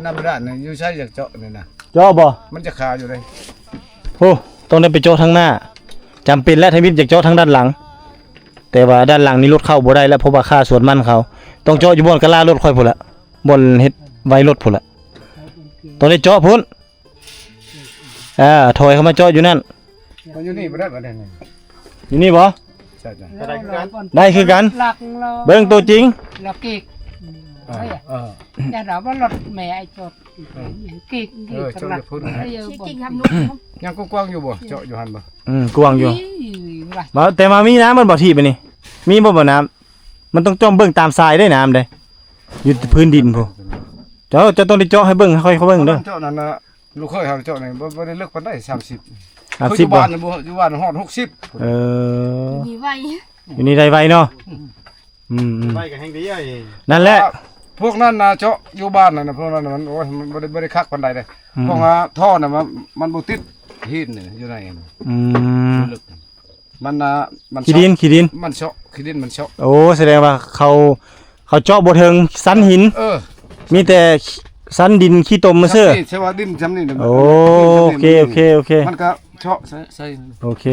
ນ້ຳບາດານນີ້ ຢູ່ໃສຢາກເຈາະນີ້ນະ ເຈາະບໍ່? ມັນຈະຄາຢູ່ເດ້ ໂອ້ ຕ້ອງໄດ້ໄປເຈາະທາງໜ້າ ຈຳເປັນແຫຼະ ທຳອິດຢາກເຈາະທາງດ້ານຫຼັງ ແຕ່ວ່າດ້ານຫຼັງນີ້ລົດເຂົ້າບໍ່ໄດ້ແລ້ວ ເພາະວ່າຄາສວນມັນເຂົາ ຕ້ອງເຈາະຢູ່ບ່ອນກະລາລົດຂ້ອຍພຸ້ນລະ ບ່ອນເຮັດໄວລົດພຸ້ນລະ ຕ້ອງໄດ້ເຈາະພຸ້ນ. ອ່າ ຖອຍເຂົ້າມາເຈາະຢູ່ນັ້ນ ມັນຢູ່ນີ້ບໍ່ໄດ້ບັດນີ້ ຢູ່ນີ້ບໍ່? ໃຊ່ ໄດ້ຄືກັນ ໄດ້ຄືກັນ ເບິ່ງໂຕຈິງ ລະກີກ ອ່າ ເອີ ຢ່າດອກວ່າລົດແມ່ໄອ້ໂຈດ ເອີ ກີກ ເອີ ເຈົ້າຢ່າພຸດ ຍັງກວ້າງຢູ່ບໍ່? ເຈາະຢູ່ຫັ້ນບໍ່? ອືມ ກວ້າງຢູ່ ນີ້ວ່າ ແຕ່ວ່າມີນະ ມັນບໍ່ຖີບອັນນີ້ ມີບໍ່ ບໍ່ນ້ຳ ມັນຕ້ອງຈ້ອມເບິ່ງຕາມຊາຍເດ້ ນ້ຳເດ້ ຢູ່ພື້ນດິນພຸ້ນ ເຈົ້າ ເຈົ້າຕ້ອງໄດ້ເຈາະໃຫ້ເບິ່ງ ໃຫ້ຂ້ອຍເຂົາເບິ່ງເດີ ເຈາະນັ້ນນະ ລູກເຂີຍເຮົາເຈາະນີ້ ບໍ່ ບໍ່ໄດ້ເລິກປານໃດ ສາມສິບ ສາມສິບ ຄືຢູ່ບ້ານ ບໍ່ ຢູ່ບ້ານຮອດຫົກສິບ ເອີ ຢູ່ນີ້ໄວ ຢູ່ນີ້ໄດ້ໄວເນາະ ອືມ ອືມ ໄວກໍແຮງດີ ນັ້ນແຫຼະ ພວກນັ້ນນະ ເຈາະຢູ່ບ້ານນັ້ນນະ ພວກນັ້ນນະ ມັນ ໂອ້ຍ ມັນບໍ່ໄດ້ ບໍ່ໄດ້ຄັກປານໃດເດ້ ອືມ ພວກ ອ່າ ທໍ່ນະ ມັນ ມັນບໍ່ຕິດຫີນນີ້ ຢູ່ໃນ ອືມ ມັນນະ ມັນ ຂີ້ດິນ ຂີ້ດິນ ມັນເຊາະ ຂີ້ດິນມັນເຊາະ ໂອ້ ສະແດງວ່າເຂົາ ເຂົາເຈາະບໍ່ເຖິງຊັ້ນຫີນ ເອີ ມີແຕ່ຊັ້ນດິນຂີ້ຕົມຊື່ ຊຳນີ້ ແຕ່ວ່າດິນຊຳນີ້ນະ ໂອເຄ ໂອເຄ ໂອເຄ ມັນກໍເຊາະໃສ່ ໃສ່ ໂອເຄ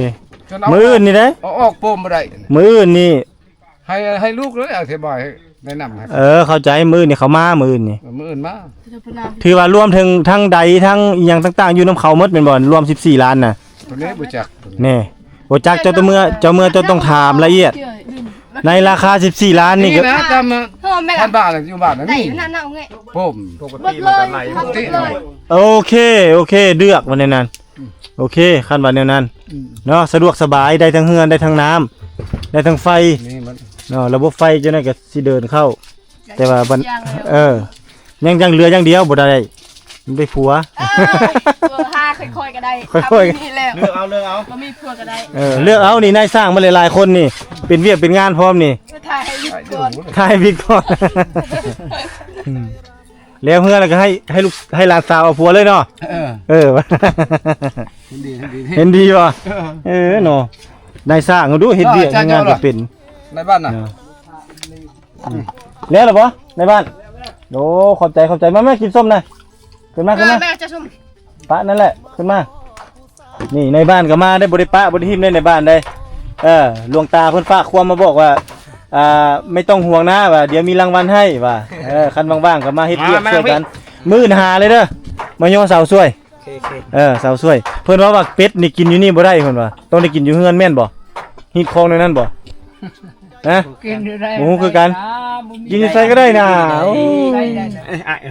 ມື້ອື່ນນີ້ເດ້ ເອົາອອກໂປມບໍ່ໄດ້ ມື້ອື່ນນີ້ ໃຫ້ ໃຫ້ລູກເລີຍອະທິບາຍ ແນະນຳໃຫ້ ເອີ ເຂົ້າໃຈ ມື້ອື່ນນີ້ເຂົາມາ ມື້ອື່ນນີ້ ເອີ ມື້ອື່ນມາ ຖືວ່າລວມເຖິງທັງໃດທັງອີ່ຫຍັງຕ່າງໆ ຢູ່ນຳເຂົາໝົດແມ່ນບໍ່? ລວມສິບສີ່ລ້ານນະ ຕົວນີ້ບໍ່ຈັກ ແນ່ ບໍ່ຈັກ ເຈົ້າຕ້ອງເມືອ ເຈົ້າເມືອເຈົ້າຕ້ອງຖາມລະອຽດ ໃນລາຄາສິບສີ່ລ້ານນີ້ ນີ້ນະ ຕາມພັນບາດຢູ່ບ້ານນະ ນີ້ ໂປມ ປົກກະຕິມັນກໍໄຫຼ ປົກກະຕິ ໂອເຄ ໂອເຄ ເລືອກວ່າແນວນັ້ນ ໂອເຄ ຄັນວ່າແນວນັ້ນ ອືມ ເນາະ ສະດວກສະບາຍ ໄດ້ທັງເຮືອນ ໄດ້ທັງນ້ຳ ໄດ້ທັງໄຟ ນີ້ມັນ ເນາະ ລະບົບໄຟຈັ່ງໃດກໍຊິເດີນເຂົ້າ ແຕ່ວ່າບັນ ເອີ ຍັງ ຍັງເຫຼືອຢ່າງດຽວ ບໍ່ໄດ້ ມັນໄດ້ຜົວ ເອີ ເອີ ຫາຄ່ອຍໆກໍໄດ້ ຄ່ອຍໆ ທຳນີ້ແລ້ວ ເລືອກເອົາ ເລືອກເອົາ ບໍ່ມີຜົວກໍໄດ້ ເອີ ເລືອກເອົານີ້ ນາຍຊ່າງມາຫຼາຍໆຄົນນີ້ ເປັນວຽກເປັນງານພ້ອມນີ້ ຖ່າຍໃຫ້ວິກກ່ອນ ຖ່າຍໃຫ້ວິກກ່ອນ ອືມ ແລ້ວເຮືອແລ້ວກໍໃຫ້ ໃຫ້ລູກ ໃຫ້ຫຼານສາວເອົາຜົວເລີຍເນາະ ເອີ ເອີ ເຫັນດີ ເຫັນດີ ເຫັນດີບໍ່? ເອີ ເອີເນາະ ນາຍຊ່າງເຮົາດູ ເຮັດວຽກເຮັດງານກໍເປັນ ນາຍບ້ານນະ ເອີ ອືມ ແລ້ວລະບໍ່ ນາຍບ້ານ? ໂອ້ ຂອບໃຈ ຂອບໃຈ ມາ ມາກິນສົ້ມນະ ຂຶ້ນມາ ຂຶ້ນມາ ແມ່ຈະຊົມ ປະນັ້ນແຫຼະ ຂຶ້ນມາ ນີ້ນາຍບ້ານກໍມາໄດ້ ບໍ່ໄດ້ປະ ບໍ່ໄດ້ຖິ້ມເດ້ ນາຍບ້ານເດ້ ເອີ ຫຼວງຕາເພິ່ນຝາກຄວາມມາບອກວ່າ ອ່າ ໄມ່ຕ້ອງຫ່ວງນາ ວ່າດຽວມີລາງວັນໃຫ້ວ່າ ເອີ ຄັນວ່າງໆກໍມາເຮັດວຽກຊ່ວຍກັນ ມື້ອື່ນຫາເລີຍເດີ ມາຍໍສາວຊ່ວຍ ເອີ ສາວຊ່ວຍ ເພິ່ນວ່າ ວ່າເປັດນີ້ກິນຢູ່ນີ້ບໍ່ໄດ້ ເພິ່ນວ່າ ຕ້ອງໄດ້ກິນຢູ່ເຮືອນແມ່ນບໍ່? ຮີດຄອງແນວນັ້ນບໍ່? ຮະ? ບໍ່ຮູ້ຄືກັນ ກິນຢູ່ໃສກໍໄດ້ນາ ໂອ້ຍ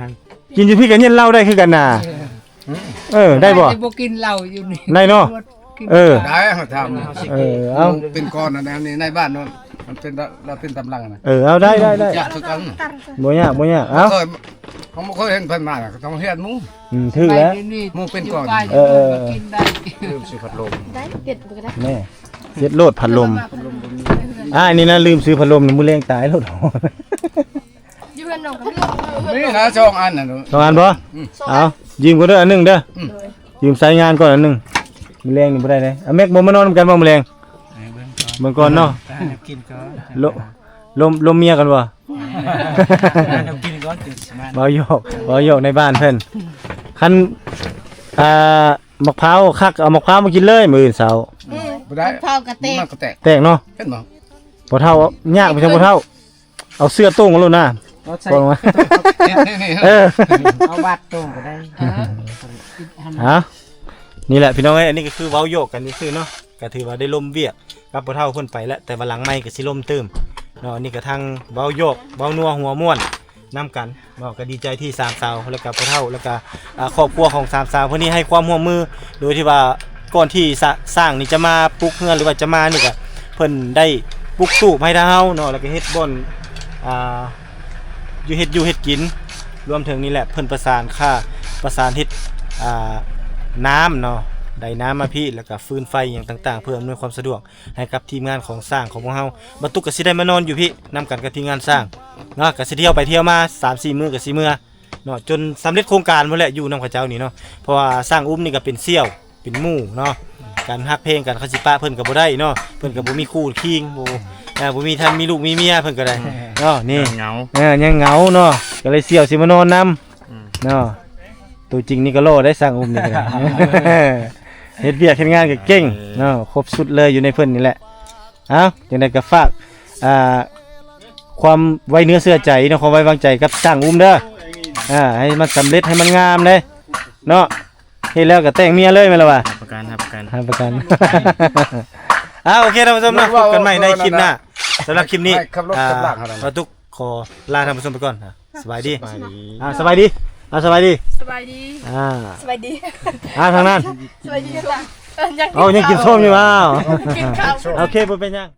ກິນຢູ່ພີ້ກໍເຢັນເຫຼົ້າໄດ້ຄືກັນນາ ເອີ ໄດ້ບໍ່? ບໍ່ກິນເຫຼົ້າຢູ່ນີ້ ໄດ້ເນາະ ເອີ ໄດ້ ເຮົາຖາມ ເອີ ເອົາ ເປັນກ່ອນນະ ແນວນີ້ນາຍບ້ານເນາະ ມັນເປັນ ລາວເປັນຕຳລັງນະ ເອີ ເອົາ ໄດ້ ໄດ້ ໄດ້ ຢາກຄືກັນ ບໍ່ຍາກ ບໍ່ຍາກ ເອົາ ເຮົາບໍ່ເຄີຍເຫັນເພິ່ນມານະ ຕ້ອງຮຽນໝູ່ ອືມ ຖືກແລ້ວ ໝູ່ເປັນກ່ອນ ເອີ ເອີ ລືມຊື້ພັດລົມ ໄດ້ ເປັດກໍໄດ້ ແນ່ ເຮັດໂລດພັດລົມ ອ້າຍນີ້ນະ ລືມຊື້ພັດລົມ ມື້ແລງຕາຍໂລດ ຢູ່ເຮືອນນ້ອງກໍມີ ມີນະ ສອງອັນນະ ສອງອັນບໍ່? ອືມ ເອົາ ຢືມກ່ອນເດີ ອັນໜຶ່ງເດີ ອືມ ຢືມໃຊ້ງານກ່ອນອັນໜຶ່ງ ມື້ແລງນີ້ບໍ່ໄດ້ເດ້ ເອົາ ແມັກບໍ່ມານອນນຳກັນບໍ່ມື້ແລງ? ເບິ່ງກ່ອນເນາະ ກິນກ່ອນ ລົມ ລົມເມຍກັນບໍ່? ກິນກ່ອນ ເວົ້າຫຍອກ ເວົ້າຫຍອກໃນບ້ານເພິ່ນ ຄັນ ອ່າ ໝາກພ້າວຄັກ ເອົາໝາກພ້າວມາກິນເລີຍມື້ອື່ນເຊົ້າ ອືມ ບໍ່ໄດ້ ໝາກພ້າວກະແຕກ ມັນກະແຕກ ແຕກເນາະ ເຫັນບໍ່? ພໍ່ເຖົ້າຍາກໄປທາງພໍ່ເຖົ້າ ເອົາເສື້ອໂຕ່ງເອົາໂລດນະ ເອົາໃສ່ ເອີ ເອົາບາດໂຕ່ງກໍໄດ້ ຮະ ນີ້ແຫຼະພີ່ນ້ອງເອີຍ ອັນນີ້ກໍຄືເວົ້າຫຍອກກັນຊື່ໆເນາະ ກໍຖືວ່າໄດ້ລົມວຽກກັບພໍ່ເຖົ້າເພິ່ນໄປແລ້ວ ແຕ່ວ່າຫຼັງໄມກໍຊິລົມຕື່ມເນາະ ອັນນີ້ກໍທັງເວົ້າຫຍອກເວົ້ານົວຫົວມ່ວນ ນຳກັນເນາະ ກໍດີໃຈທີ່ສາມສາວ ແລ້ວກໍພໍ່ເຖົ້າ ແລ້ວກໍ ອ່າ ຄອບຄົວຂອງສາມສາວຜູ້ນີ້ໃຫ້ຄວາມຮ່ວມມື ໂດຍທີ່ວ່າກ່ອນທີ່ ສ- ຊ່າງນີ້ຈະມາປຸກເຮືອນ ຫຼືວ່າຈະມານີ້ ກໍເພິ່ນໄດ້ປຸກຕູບໃຫ້ທາງເຮົາເນາະ ແລ້ວກໍເຮັດບ່ອນ ອ່າ ຢູ່ເຮັດຢູ່ເຮັດກິນ ລວມເຖິງນີ້ແຫຼະ ເພິ່ນປະສານຄ່າ ປະສານເຮັດ ອ່າ ນ້ຳເນາະ ໄດ້ນ້ຳມາພີ້ ແລ້ວກໍຟືນໄຟຫຍັງຕ່າງໆ ເພື່ອອຳນວຍຄວາມສະດວກ ໃຫ້ກັບທີມງານຂອງຊ່າງຂອງພວກເຮົາ ບັດຕຸກກໍຊິໄດ້ມານອນຢູ່ພີ້ນຳກັນກັບທີມງານຊ່າງເນາະ ກໍຊິທ່ຽວໄປທ່ຽວມາສາມສີ່ມື້ກໍຊິເມືອເນາະ ຈົນສຳເລັດໂຄງການພຸ້ນແຫຼະ ຢູ່ນຳເຂົາເຈົ້ານີ້ເນາະ ເພາະວ່າຊ່າງອຸ້ມນີ້ກໍເປັນສ່ຽວເປັນໝູ່ເນາະ ການຮັກແພງກັນ ຄັນຊິປະເພິ່ນກໍບໍ່ໄດ້ເນາະ ເພິ່ນກໍບໍ່ມີຄູ່ຄີງ ບໍ່ ເອີ ບໍ່ມີ ທັນມີລູກມີເມຍເພິ່ນກໍໄດ້ເນາະ ນີ້ ຍັງເຫງົາ ເອີ ຍັງເຫງົາເນາະ ກໍເລີຍສ່ຽວຊິມານອນນຳ ອືມ ເນາະ ຕົວຈິງນີ້ກໍຫຼໍ່ໄດ້ ຊ່າງອຸ້ມນີ້ກໍໄດ້ ເຮັດວຽກເຮັດງານກໍເກັ່ງເນາະ ຄົບຊຸດເລີຍຢູ່ໃນເພິ່ນນີ້ແຫຼະ ເອົ້າ ຈັ່ງໃດກໍຝາກ ອ່າ ຄວາມໄວ້ເນື້ອເຊື່ອໃຈເນາະ ຄວາມໄວ້ວາງໃຈກັບຊ່າງອຸ້ມເດີ ອ່າ ໃຫ້ມັນສຳເລັດ ໃຫ້ມັນງາມເດ້ເນາະ ເຮັດແລ້ວກໍແຕ່ງເມຍເລີຍແມ່ນລະວະ? ຮັບປະກັນ ຮັບປະກັນ ຮັບປະກັນ ອ່າ ໂອເຄ ທ່ານຜູ້ຊົມເນາະ ພົບກັນໃໝ່ໃນຄລິບໜ້າ ສຳລັບຄລິບນີ້ ອ່າ ບ່າວຕຸກຂໍລາທ່ານຜູ້ຊົມໄປກ່ອນ ສະບາຍດີ ສະບາຍດີ ອ່າ ສະບາຍດີ ອ່າ ສະບາຍດີ ສະບາຍດີ ອ່າ ສະບາຍດີ ອ່າ ທາງນັ້ນ ສະບາຍດີ ເອົ້າ ຍັງກິນສົ້ມຢູ່ ອ້າວ ກິນເຂົ້າ ໂອເຄ ບໍ່ເປັນຫຍັງ.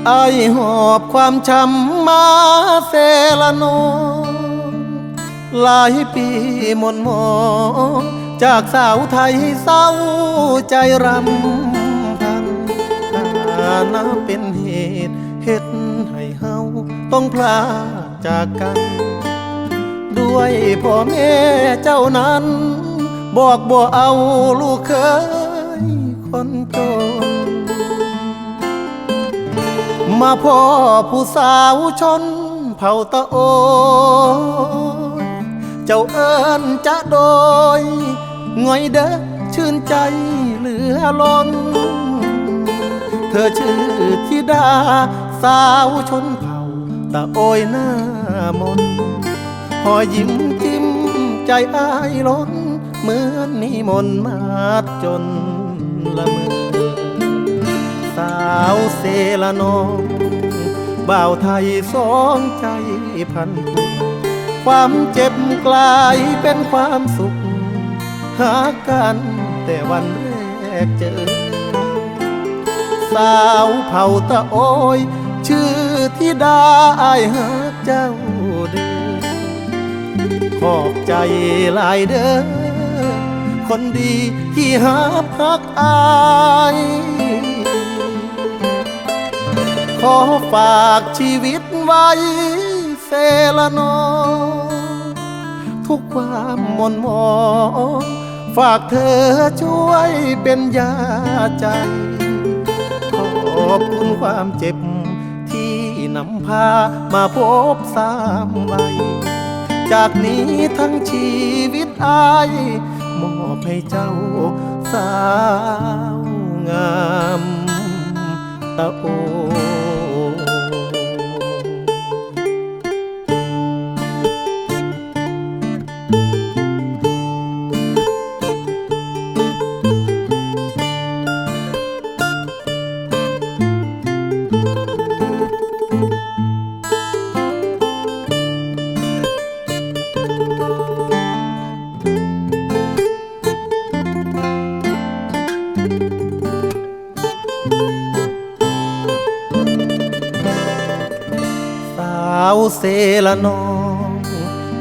ອ້າຍຫອບຄວາມຊ້ຳມາເຊລະນອງ ຫຼາຍປີໝ່ນໝອງ ຈາກສາວໄທເສົ້າໃຈຣຳພັນ ຖານະເປັນເຫດເຮັດໃຫ້ເຮົາຕ້ອງພລາກ ຈາກກັນ ດ້ວຍພໍ່ແມ່ເຈົ້ານັ້ນ ບອກບໍ່ເອົາລູກເຂີຍຄົນຈົນ ມາພໍ້ຜູ້ສາວຊົນເຜົ່າຕະໂອຍ ເຈົ້າເອີ້ນຈະໂດຍ ງ່ອຍເດີ ຊື່ນໃຈເຫຼືອລົ້ນ ເທີຊື່ທິດາສາວຊົນເຜົ່າຕະໂອຍໜ້າມົນ ຮອຍຍິ້ມຈິ້ມໃຈອ້າຍລົ້ນ ເໝືອນນິມົນມາດຈົນລະເມີ ສາວເຊລະນອງ ບ່າວໄທສອງໃຈພັນຜູກ ຄວາມເຈັບກາຍເປັນຄວາມສຸກ ຮັກກັນແຕ່ວັນແລກເຈີ ສາວເຜົ່າຕະໂອຍ ຊື່ທິດາ ອ້າຍຮັກເຈົ້າເດີ ຂອບໃຈຫຼາຍເດີ ຄົນດີທີ່ຮັບຮັກອ້າຍ ຂໍຝາກຊີວິດໄວ້ ເຊລະນອງ ທຸກຄວາມໝ່ນໝອງ ຝາກເທີຊ່ວຍເປັນຢາໃຈ ຂອບຄຸນຄວາມເຈັບທີ່ນຳພາມາພົບສາມໄວ ຈາກນີ້ທັງຊີວິດອ້າຍ ມອບໃຫ້ເຈົ້າສາວງາມ ຕະໂອ. ສາວເຊລະນອງ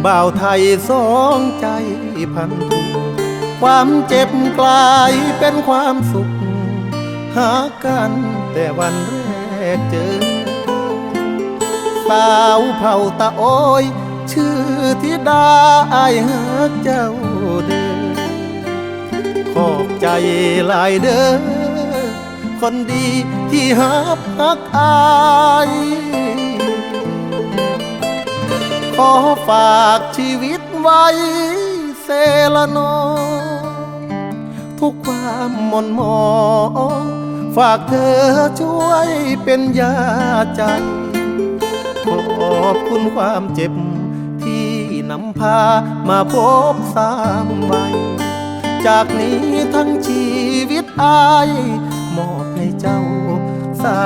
ບ່າວໄທສອງໃຈພັນຜູກ ຄວາມເຈັບກາຍເປັນຄວາມສຸກ ຮັກກັນແຕ່ວັນແລກເຈີ ສາວເຜົ່າຕະໂອຍ ຊື່ທິດາ ອ້າຍຮັກເຈົ້າເດີ ຂອບໃຈຫຼາຍເດີ ຄົນດີທີ່ຮັບຮັກອ້າຍ ຂໍຝາກຊີວິດໄວ້ເຊລະນອງ ທຸກຄວາມໝ່ນໝອງ ຝາກເທີຊ່ວຍເປັນຢາໃຈ ຂອບຄຸນຄວາມເຈັບທີ່ນຳ ພາມາພົບສາມໄວ ຈາກນີ້ທັງຊີວິດອ້າຍ ມອບໃຫ້ເຈົ້າສາ